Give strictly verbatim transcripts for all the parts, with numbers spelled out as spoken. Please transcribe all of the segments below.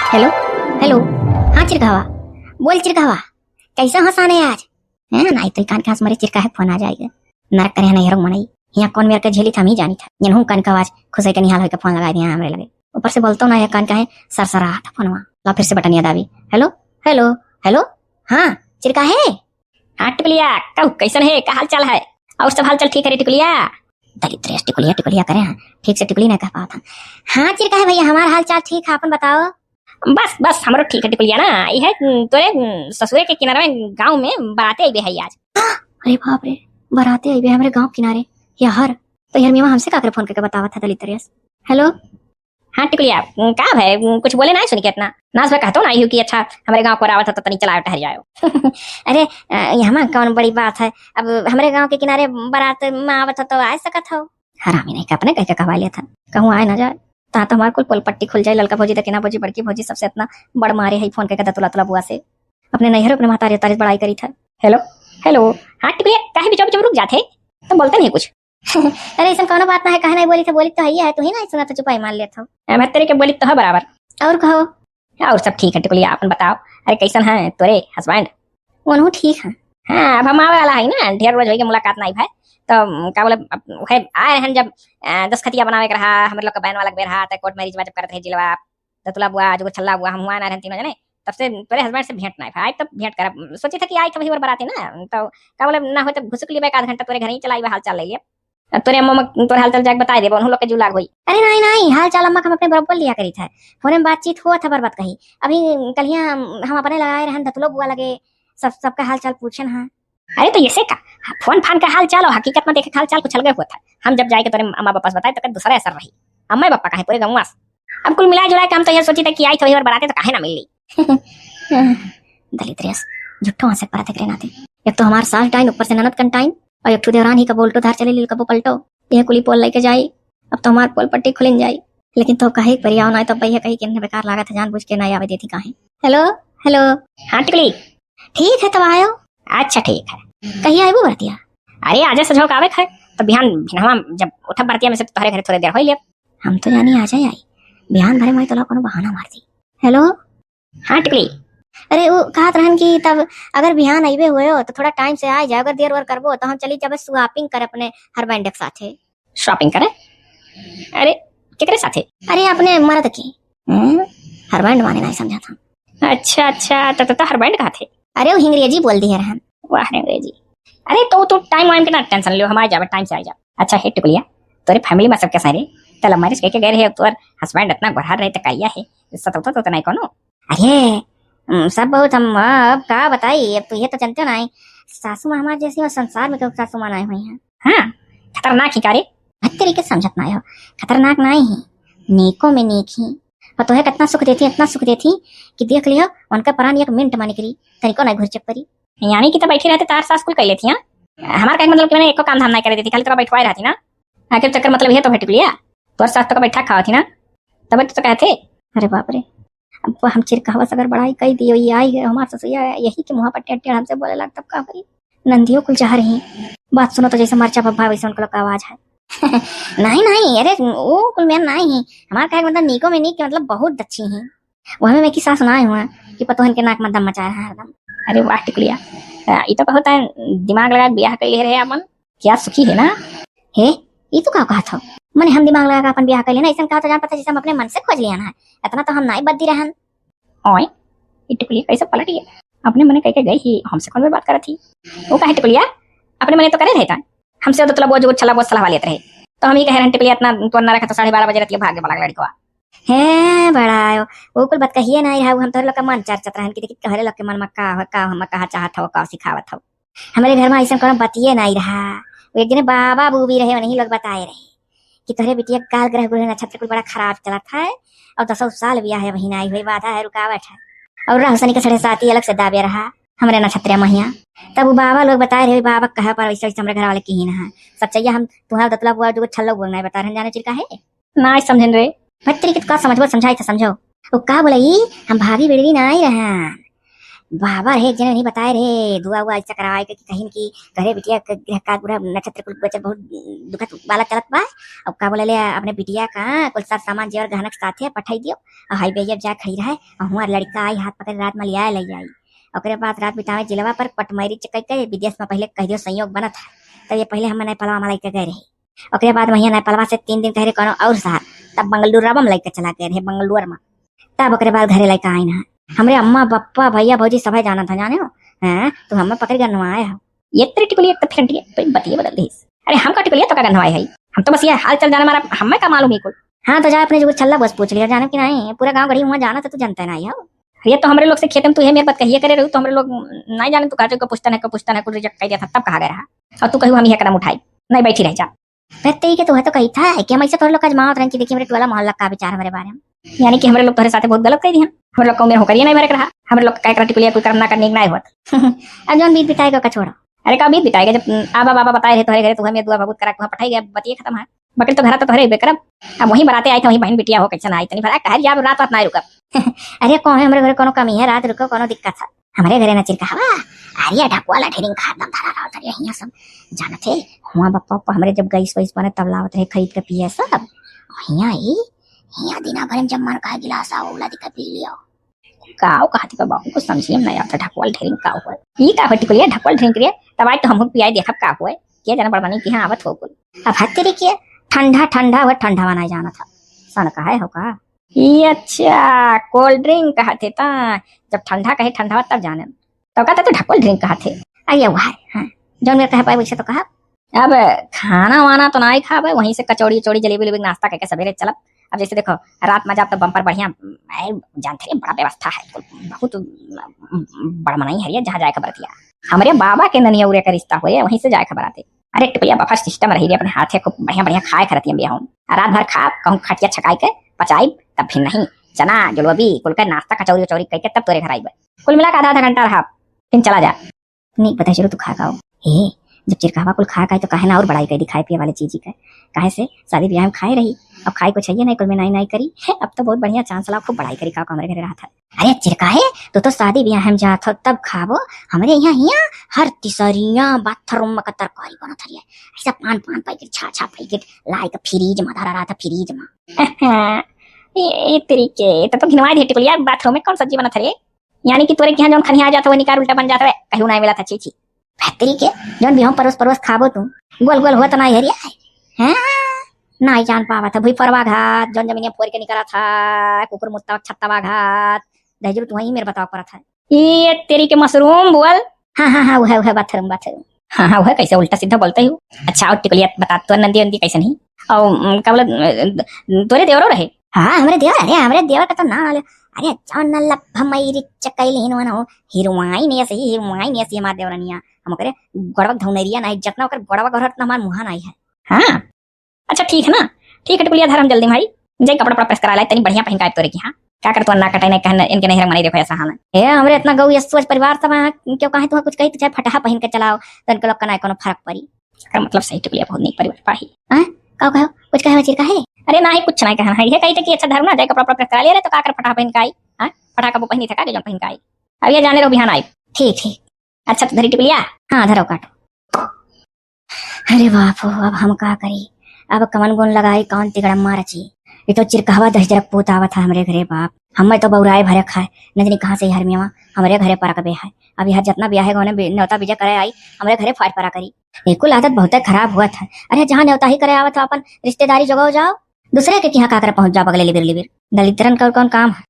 हेलो, हेलो, हाँ चिरकहवा, बोल चिरकहवा, कैसा हो साने आज? हैं, नाहीं तो कान के हंस मरे चिरका है, फोन आ जाएगा। नरक करे है नैहरों मनई, यहाँ कौन मेर के झेली था, हम ही जानी था। यनहू कान का आवाज खुश है के निहाल होके फोन लगा दिया हमरे लगे। ऊपर से बोलतो ना है, कान का है सरसरात फोनवा। ला फिर से बटनिया दाबी। हेलो, हेलो, हेलो, हाँ चिरका है। हाँ टिकुलिया, कहू कैसन है, का हाल चाल है? और सब हाल चाल ठीक है रे टिकुलिया? दलित रेस टिकुलिया, टिकुलिया करे हैं, ठीक से टिकुली नहीं कह पावत हैं। हाँ चिरका है भैया, हमार हाल चाल ठीक है, अपन बताओ। बस बस हमरो ठीक है टिकुलिया ना, ई है तोरे ससुरे के किनारे में गाँव में बराते अइबे है आज। अरे बाप रे, बराते अइबे हमरे गाँव किनारे? यार तो यार मेमा हमसे का करे फोन करके बतावत है दलित रेस। हेलो। हाँ टिकुलिया, का भाई कुछ बोले ना सुन के इतना? नाच भाई कहतो ना यू कि अच्छा हमरे गाँव को आवत है तो तनी चलाओ टहर जाओ। अरे अ, यहाँ कौन बड़ी बात है, अब हमरे गाँव के किनारे बारात में आवत हो तो आ सकत हो। हरामी नहीं का अपने कह के कहवा लिया था, कहूँ आए ना जाए। ता तो हमार कुल पोल पट्टी खुल जाए, ललका भौजी, दकिना भौजी, बड़की भौजी, सबसे इतना बड़ मारे है फोन करके दतुला तुला बुआ से। अपने नैहर अपने महतारी तारीफ बड़ाई करी था। हेलो, हेलो, हाँ टिकुलिया, काहे बिचो बिचो रुक जाते, तुम बोलते नहीं कुछ। अरे ऐसा कौनो बात ना है, काहे नहीं बोली थे, बोली तो है ही है, तू ही नहीं सुना तो चुपाई मार लेत हो। ए, मैं तेरे के बोली तो है बराबर। और कहो। और सब ठीक है टिकुलिया, अपन बताओ। अरे कैसन है तोरे हस्बैंड? उनहू ठीक है। हाँ, अब हम आवे वाला है ना, ढेर रोज होइगे मुलाकात नहीं भाई। तो का बोले, अब वह आए रहन जब अ, दस खतिया बनावे के रहा, हमरे लोग का बहन वाला के बेर रहा, तो कोर्ट मैरिज जब करत रहे जिलवा, दतुला बुआ, जो छल्ला बुआ, हम हुआ ना रहन तीनों जने, तब से तोरे हस्बैंड से भेंट नहीं भाई। तब भेंट करब, सोची था कि आई तो वही बार बराती ना, तो का बोले ना हो तब घुसुक लिबे एक आध घंटा तोरे घर ही चला आइबे, हाल चाल ले लिए। अब तोरे अम्मा में तोरे हाल चाल जाके बताए देबो, उन्हों लोग के जू लाग होई। अरे नहीं नहीं, हाल चाल अम्मा के हम अपने बराबर लिया करी था, फोन में बातचीत हुआ था बरबत कही। अभी कल ही हम, हम अपने लगाए रहन दतुलो बुआ लगे, सब सबका हाल चाल पूछन है। अरे तो ऐसे का फोन फान का हाल चाल और हकीकत में देखे हाल चाल कुछ अलगे हुआ था। हम जब जाए के तोरे अम्मा पापा से बताए तो दूसरा असर रही। अम्मा पापा का है पूरे गंगवा से। अब कुल मिला जुला के हम तो ये सोची था कि आई तो वही बार बराते तो काहे ना मिली। दलित रेस, झूठो हंसे परत एकरे नाते। एक तो हमार सास डाइन, ऊपर से ननद कंटाइन, और एक ठो देवरान ही कबो उल्टो धार चले लील, कबो पलटो। यह कुली पोल लेके जाई, अब तो हमार पोल पट्टी खुलिन जाई। लेकिन तो कहे एक परियाव ना, तो भैया कही कि इन्हें बेकार लागत है, जानबूझ के ना आवे देती काहे। हेलो, हेलो। हाँ टिकली। ठीक है, तब आयो। अच्छा ठीक है। कहिया आइबू बरतिया? अरे आजे सझौक आवे है, तो बिहान भिनवा जब उठब बरतिया में से तो तोहरे घरे थोड़े देर होई लेब। हम तो जानी आजे आई, बिहान भरे माई तोला कोनो बहाना मार दी। हेलो। हाँ टिकली। अरे वो कहत रहन कि तब अगर बिहान अइबे हुए हो तो थोड़ा टाइम से आ जाए, अगर देर वर करबो तो हम चली जाबे शॉपिंग करे अपने हर बैंड के साथे। शॉपिंग करे? अरे केकरे साथे? अरे अपने मर्द के। हम्म, हर बैंड माने नहीं समझा था। अच्छा अच्छा, तो, तो, तो हर बैंड कहा थे? अरे वो हिंग्रेजी बोल दिए रहन। वाह रे अंग्रेजी। अरे तो तू टाइम वाइम के ना टेंशन लियो, हम आ जाबे टाइम से आ जाबे। अच्छा हे टिकुलिया, तोरे फैमिली में सब कैसा रे? ते लव मैरिज करके गए रहे, तोर हस्बैंड इतना गोरहर रहे, ते कहिया है, सतौता तो नहीं कोनो? अरे हम्म, सब बहुत हम अब का बताई, अब तो ये तो जानते हो ना, सासू माँ हमारे जैसी और संसार में कोई सासू माँ नहीं हुई है। हाँ, खतरनाक ही का रे? हर तरीके से समझत ना हो, खतरनाक नहीं है, नेको में नेक ही। और तोहे कितना सुख देती, इतना सुख देती कि देख लियो उनका प्राण एक मिनट में निकली, तनिको नहीं घुरचक परी। यानी कि तो बैठी रहते तार सास कुल कर लेती, हाँ? हमार कहे के मतलब कि मैंने एको काम धाम नहीं करे देती, खाली तोरा बैठवाए रहती ना। आखिर चक्कर मतलब ये तो है टिकुलिया, तोर सास तो का बैठा खावा थी ना, तब तो कहते। अरे बाप रे, अब हम चिरकहवा से अगर बड़ाई कई दियो, ये आई है हमार ससुइया, यही के मुँह पर टेढ़ टेढ़ हमसे बोले लाग, तब का होई? नंदियो कुल जहर ही, बात सुनो तो जैसे मरचा भब्बा वैसे उनका लोग का आवाज है। नहीं नहीं, अरे वो कुल मेर नहीं है, हमार कहे के मतलब नीको में नीक के मतलब बहुत अच्छी है। वो हमें में की सास सुनाए हुआ कि पतोहन के नाक में दम मचाए हैं हरदम। अरे वाह टिकुलिया, आ, ये तो बहुत है, दिमाग लगा के बियाह कर ले रहे अपन। क्या सुखी है ना? हे, ये तू का कहत हो? मने हम दिमाग लगा के अपन बियाह कर लेना, ऐसा कहा तो जान पता जैसे हम अपने मन से खोज लिया ना है। इतना तो हम नाई बद्दी रहन। ओए, ये टिकुलिया कैसे पलट गया? अपने मने कह के गई ही, हमसे कौन बात करत ही? वो काहे टिकुलिया? अपने मने तो करे रहता। हमसे तो तलब वो जो छला वो सलाह लेत रहे। तो हम ही कह रहे हैं टिकुलिया इतना तो ना रखा तो साढ़े बारह बजे रात के भागे वाला लड़कवा। हे बड़ा आयो, वो कुल बात कहिए ना रहा, हम तोहरे लोग का मन चर्चत रहन कि देखी तोहरे लोग के मन में का हो, का हम कहा चाहत हो, का सिखावत हो। हमरे घर में ऐसा कोनो बतिये नहीं रहा। वो एक दिन बाबा बूबी रहे, उन्हीं लोग बताए रहे कि तोहरे बिटिया काल ग्रह ग्रह नक्षत्र कुल बड़ा खराब चलत है और दसों साल बियाह है, वही नहीं हुई, बाधा है, रुकावट है। और राहु शनि के साढ़े साती अलग से दाबे रहा हमरे नक्षत्र महिया। तब वो बाबा लोग बताए रहे, बाबा कहे पर वैसे वैसे हमरे घर वाले की ही ना है। सच्चाइया हम तुम्हारा दतला बुआ जो छल्लो बुआ नहीं बता रहे, जाने चिर का है। ना समझन रे। भत्तरी के तो का समझबो, समझाई तो समझो। वो का बोला ई, हम भाभी बेड़वी ना आई रहा। बाबा रहे, एक जने नहीं बताए रहे, दुआ उआ ऐसा करवाए के, कि कहीं कि घरे बिटिया के गृह का बुरा नक्षत्र कुल बचल बहुत दुखत वाला चलत बा। अब का बोले ले, अपने बिटिया का कुल साज सामान जेवर गहना के साथे पठाई दियो। और हाई बेजब जा खड़ी रहे, और हुआ लड़का आई, हाथ पकड़ रात में लिया ले आई। ओकरे बाद रात बितावे जिलवा पर पटमैरी चकई के, विदेश में पहले कह दियो संयोग बनत है, तब ये पहले हम नेपालवा में लइके गए रहे। ओकरे बाद वहीं नेपालवा से तीन दिन कह रहे कोनो और शहर, तब बंगलुरवा में लइके चला गए रहे, बंगलुरु में। तब ओकरे बाद घरे लइके आइन है। हमरे अम्मा, पप्पा, भैया, भौजी सभे जानत है, जाने हो? हैं, तू हमें पकड़ के नवाए हो। ये तेरी टिकुलिया एक तो फिर टिकुलिया, बतिये बदल दीस। अरे हम का टिकुलिया तो का गंधवाए है, हम तो बस ये हाल चाल जाने मारा, हमें का मालूम ही कुल। हाँ, तो जा अपने जो छल्ला बस पूछ लिया, जाने कि नहीं, पूरा गाँव गढ़ी हुआ जाना तो तू जानता नहीं हो। ये तो हमरे लोग से खेत में तू ये मेरे बात कहिए करे रहू, तो हमरे लोग नहीं जाने तू काजो को पूछता नहीं, को पूछता नहीं, कुल रिजेक्ट कर दिया था, तब कहा गया रहा। और तू कहू हम ये कदम उठाई, नहीं बैठी रह जा। बे तेरी के, तोहे तो कही था कि हम ऐसे तोहरे लोग का आजमावत रहन कि देखी हमरे टोला मोहल्ला का विचार हमरे बारे में। यानी कि हमरे लोग तोहरे साथे बहुत गलत कह दिहन। हमरे लोग का उम्र होकर ये नहीं भरे के रहा। हमरे लोग का एकरा टिकुलिया कोई करम ना करने के ना होत। अब जौन बीत बिताए का छोड़ा। अरे का बीत बिताएगा, जब आबा बाबा बताए रहे तोहरे घरे, तू हमें दुआ भगवत करा के वहाँ पठाई गया, बतिये खत्म है। बकरी तो घर तो तोहरे बेकरम। अब वहीं बराते आए थे, वहीं बहन बिटिया हो, कैसे ना आई, तनी भरा कह जा, अब रात रात ना रुकब। अरे कौन है हमरे घरे, कोनो कमी है, रात रुको, कोनो दिक्कत है? हमरे घरे ना चिरकावा, अरे ढकुआ ला ढेरिंग खा एकदम धरा रहा, अरे हियाँ सब जानत है, हुआ बप्पा, बप्पा हमरे जब गैस वैस बने तब लावत रहे खरीद के पिए सब। हियाँ ही, हियाँ दिना भर में जब मन कहे गिलास आओ, उला दिखा पी लियो। काव कहती बा बाबू, कुछ समझिए में नहीं आता, ढकुआ ला ढेरिंग का हुआ? ई का होय टिकुलिया, ढकुआ ला ढेरिंग करिए, तब आज तो हमको पियाई देखब का हुआ, के जाने बड़बनी के यहाँ आवत हो कुल। अब हद तेरी के, ठंडा ठंडा हुआ, ठंडा बनाए जाना था, सन का है हो का? ई अच्छा, कोल्ड ड्रिंक कहत हे ता, जब ठंडा कहे ठंडा तब जाने। तो कहते तो ढकुआ ला ड्रिंक कहत हे। अरे वाह, हाँ, जौन मेरे कहे पाए वैसे तो कहा। अब खाना वाना तो ना ही खाबे, वहीं से कचौड़ी उचौड़ी जलेबी उलेबी नाश्ता करके सवेरे चलब। अब जैसे देखो, रात में जाब तो बम्पर बढ़िया, ए, जानते रहे बड़ा व्यवस्था है, बहुत बड़ा मनई है ये, जहाँ जाए खबर दिया। हमरे बाबा के ननिया उरे का रिश्ता हुए, वहीं से जाए खबर आते। अरे टिकुलिया बफर सिस्टम रही रे, अपने हाथे खूब बढ़िया बढ़िया खाए खरतिया बिया हम। आ रात भर खा, कहूँ खटिया छकाई के पचाई, तब फिर नहीं चना जलेबी कुल के नाश्ता कचौरी उचौरी करके तब तोरे घर आइबे। कुल मिला के आधा आधा घंटा रहा, फिर चला जा। नहीं पता चलो तू खा खाओ। हे, जब चिरकावा कुल खा खाए तो काहे ना और बड़ाई कर दी खाए पिए वाले चीज ही का? काहे से शादी ब्याह में खाए रही, अब खाए कुछ है नहीं, कुल में नाई नाई करी। हे, अब तो बहुत बढ़िया चांस ला, खूब बड़ाई करी का हमरे घरे रहा था। अरे चिरकाहे, तू तो शादी ब्याह में जात हो तब खाबो। हमरे यहाँ, यहाँ हर तिसरिया बाथरूम में का तरकारी बनत हरिया। ऐसा पान, पान पैकेट, छा, छा पैकेट लाई के फ्रिज में धरा रहा था, फ्रिज में। ये, ये तेरी के, तो, तो घिनवा दे टिकुलिया, बाथरूम में कौन सब्जी बनत हरे? यानी कि तोरे के यहाँ जौन खनिया जात हवे, निकार उल्टा बन जात हवे, कहू ना मिला था, छी, छी। भैतरी के, जौन भी हम परोस परोस खाबो तू, गोल गोल होत ना हरिया है। हाँ, ना ही जान पावत है, भुई परवा घात, जौन जमीनिया फोर के निकला था, कुकुर मुत्ता छत्तवा घात, दहजरू तू वहीं मेरे बताओ परत है। ये तेरी के मशरूम बोल। हाँ, हाँ, हाँ, वह, वह बाथरूम, बाथरूम। हाँ, हाँ, वह कैसे उल्टा सीधा बोलते हो? अच्छा, और टिकुलिया बता, तो नंदी, नंदी कैसे नहीं? और, उम, का बोला, अ, तोरे देवरो रहे? हाँ, हमरे देवर, अरे, हमरे देवर का तो नाम ले। अरे, जौन न लभ मई रिच कैल हिनवन हो, हिरवाइन ऐसे ही, हिरवाइन ऐसे हमार देवरनिया। हम ओकरे गोड़वा के धौनरिया नहीं, जितना ओकर गोड़वा गहरत ना हमार मुहा नहीं है। हाँ, अच्छा ठीक है ना, ठीक है टिकुलिया धर हम जल्दी में आई, जाई कपड़ा उपड़ा प्रेस करा लाई, तनी बढ़िया पहिन के आए तोरे की। हाँ, का कर तू ना कटाई नहीं कहन, इनके नहीं रंग नहीं देखो ऐसा हाल है। ए, हमरे इतना गौ यस सोच परिवार सब है, क्यों काहे तू कुछ कही तो चाहे फटाहा पहिन के चलाओ, तो इनके लोग का ना कोनो फर्क पड़ी। एकर मतलब सही टिकुलिया बहुत नीक परिवार पाही। हाँ? का कहो? कुछ कहे हो चिरकाहे? अरे नाही, कुछ नाही कहना है। ये कही थे कि अच्छा धरू ना, जाए कपड़ा उपड़ा प्रेस करा ले रहे तो का कर फटाहा पहिन के आई? हाँ? फटाहा कबो पहिनी था का कि जौन पहिन के आई? अब ये जाने रहो बिहान आई। ठीक, ठीक। अच्छा तो धरी टिकुलिया? हाँ, धरो काटो। अरे बाप हो, अब हम का करी? अब कवन गुण लगाई, कवन तिगड़म्मा रची? ये तो चिरकहवा दहिजरक पूत आवत है हमरे घरे बाप। हमें तो बौराए भरे खाए, न जानी कहाँ से हरमियावा हमरे घरे परकबे है। अब यह जितना ब्याह है, उन्हें बि-, न्योता बिजा करे आई, हमरे घरे फाट परा करी। ये कुल आदत बहुते खराब हुआ था। अरे, जहाँ न्योता ही करे आवत हो, अपन रिश्तेदारी जोगाओ जाओ, दूसरे के किहाँ का करे पहुँच जाओ, बगले लिबिर लिबिर। दलिद्रन का और कौन काम है?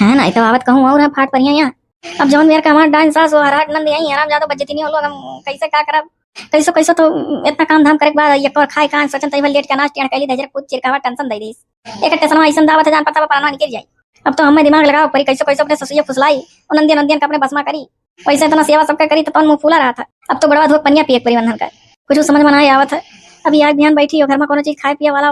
है ना, ये तो आवत कहूँ और है फाट परिया यहाँ। अब जौन मेर का हमार डाइन सास हो, हराट नंद यहीं, हराम जादो बज्जती नहीं हो लोग, हम कैसे का करब? कैसो, कैसो तो इतना काम धाम करे के बाद एक और खाए कान सोचन तई भर लेट के अनाज टेढ़ कैली, दहिजर कूद चिरकावा टेंशन दे दीस। एक टेंशन में ऐसन दावत है, जान पता बा, प्राणवा निकल जाई। अब तो हमें दिमाग लगाओ परी, कैसो, कैसो अपने ससुइया फुसलाई, ओ नंदिया, नंदियन का अपने बस में करी। वैसे इतना सेवा सबका करी तो तौन मुँह फूला रहा था। अब तो गोड़वा धोक पनिया पिए के परी बंधन का। कुछ समझ में ना आवत है। अब यार बिहान बैठी हो घर में कोनो चीज खाए पिए वाला,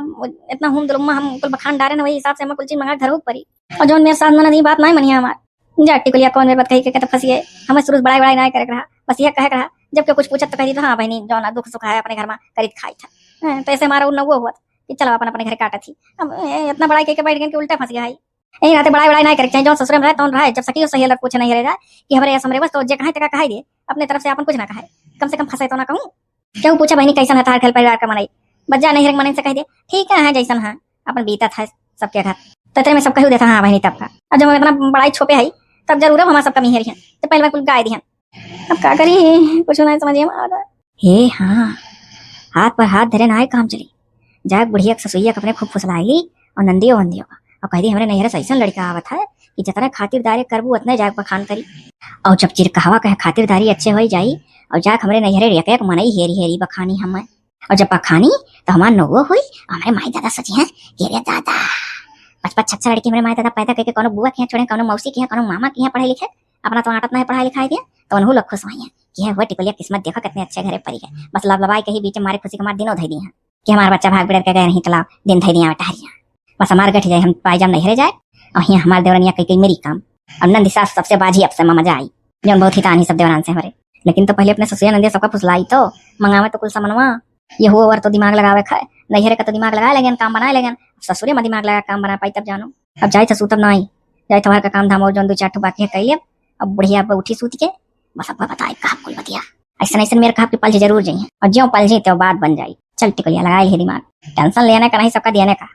इतना हूम दुलम्मा हम कुल बखान डारे न, वही हिसाब से हमें कुल चीज मंगा के धरहू के परी। और जौन मेरे साथ ननद ई बात ना मनिया हमार। जा टिकुलिया कौन मेरे बात कही के, के तो फंसिए। हमें सुरुज बड़ाई बड़ाई ना करे के रहा, बस ये कहे के रहा। जब क्यों कुछ पूछत तो कह दी तो हाँ बहनी, जौन दुख सुख है अपने घर में करीत खाई था। हैं, तो ऐसे हमारा उन्ना वो हुआ था कि चलो अपन अपने घर काटा थी। अब ए, इतना बड़ाई कह के बैठ गए कि उल्टा फंस गया है। यही नाते बड़ाई बड़ाई ना करे के चाही, जौन ससुरे में रहे तौन रहे। जब सखी सहेलर पूछे नहीं रहे जाए कि हमरे या समरे बस तो जे कहे तेका कहे दे, अपने तरफ से अपन कुछ ना कहे, कम से कम फंसे तो ना कहूँ। केहू पूछे बहिनी कैसन है तार घर परिवार का मनई, बस जा नैहर के मनई से कह दे ठीक है, है जैसन है, अपन बीतत है सबके घर। तो तेरे में सब कहू देता हाँ बहिनी तब का। और जब हम इतना बड़ाई छोपे है तब जरूर हम सबका मिहर हैं, तो पहले कुल गाय दिहन। अब का करी, कुछ नहीं समझ में आवत। हे हाँ, हाथ पर हाथ धरे ना आए काम चली। जाए बुढ़िया के ससुइया के अपने खूब फुसलाई ली और नंदियो वंदियो का, और कह दी हमरे नैहर से ऐसन लड़का आवत है कि जतने खातिरदारी करबू उतने जाए बखान करी। और जब चिरकहवा कहे खातिरदारी अच्छे हो जाई और जाए हमरे नैहरे एक एक मनई हेरी हेरी बखानी हम। और जब बखानी तो हमार नौवो हुई, हमरे माई दादा सोची हैं कि अरे दादा, पाँच पाँच छह छह लड़की हमरे माई दादा पैदा करके कौनो बुआ के यहाँ छोड़े, कौनो मौसी के यहाँ, कौनो मामा के यहाँ पढ़े लिखे, अपना तो आटत नहीं पढ़ाई लिखाई दिया, तो उनहू लोग खुश हुई हैं कि है हुआ टिकुलिया किस्मत देखो कितने अच्छे घरे पड़ी है। बस लबलबाई के ही बीच मारे खुशी के मार दिनों धई दी हैं कि हमारा बच्चा भाग बिड़र के गए नहीं तालाब दिन धई दिया टहरिया। बस हमार गठ जाए, हम पाई जाम नैहरे जाए, और यहाँ हमार देवरनिया कई कई मेरी काम। और नंदी सास सबसे बाजी अब से मजा आई, जौन बहुत ही तानी सब देवरान से हमारे। लेकिन तो पहले अपने ससुया नंदिया सबका फुसलाई तो मंगावे तो कुल सामानवा। ये हुआ वर तो दिमाग लगावे खाए, नैहरे का तो दिमाग लगाए लगे, काम बनाए लगे। ससुरे में दिमाग लगा काम बना पाई तब जानो। अब जाए तो सूतब ना आई, जाए तो घर का काम धाम और जौन दो चार ठो बाकी है कह लेब। अब बुढ़िया अब उठी सूत के, बस अब बताए कहा कुल बतिया। ऐसा ऐसा मेरे कहा कि पलझी जरूर जाइए, और ज्यों पलझी तो बात बन जाई। चल टिकुलिया लगा ले दिमाग, टेंशन लेने का नहीं सबका देने का।